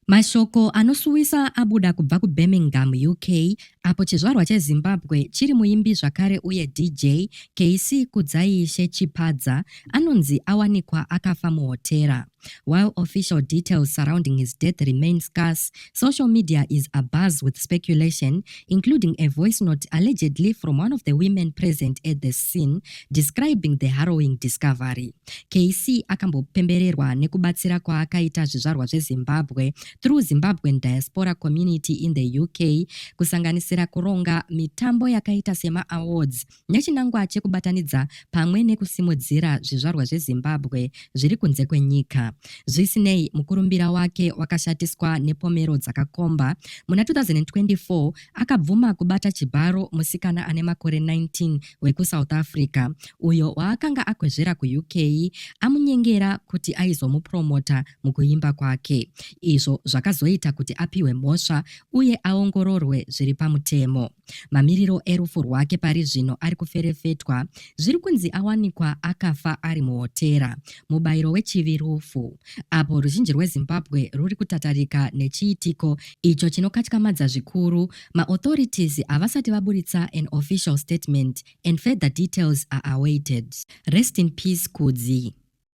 Mashoko anosuwisa abuda kubva kuBirmingham, UK, apo chizvarwa cheZimbabwe chiri muimbi zvakare uye DJ, KC Kudzaiishe Chipadza, anonzi awanikwa akafa muhotera. While official details surrounding his death remain scarce, social media is abuzz with speculation, including a voice note allegedly from one of the women present at the scene describing the harrowing discovery. KC akambopembererwa nekubatsira kwaakaita zvizvarwa zveZimbabwe through Zimbabwean diaspora community in the UK, kusanganisira kuronga mitambo yakaita sema-awards nechinangwa chekubatanidza pamwe nekusimudzira zvizvarwa zveZimbabwe zviri kunze kwenyika. Zvisinei, mukurumbira wake wakashatiswa nepomero dzakakomba. Muna 2024 akabvuma kubata chibharo musikana ane makore 19 wekuSouth Africa uyo waakanga akwezvera kuUK amunyengera kuti aizomupromota mukuimba kwake, izvo zvakazoita kuti apiwe mhosva uye aongororwe zviri pamutemo. Mamiriro erufu rwake pari zvino ari kuferefetwa, zviri kunzi awanikwa akafa ari muhotera. Mubayiro wechivi rufu. Apo ruzhinji rweZimbabwe rwuri kutatarika nechiitiko icho chinokatyamadza zvikuru, maauthorities havasati vaburitsa an official statement and further details are awaited. Rest in peace Kudzi.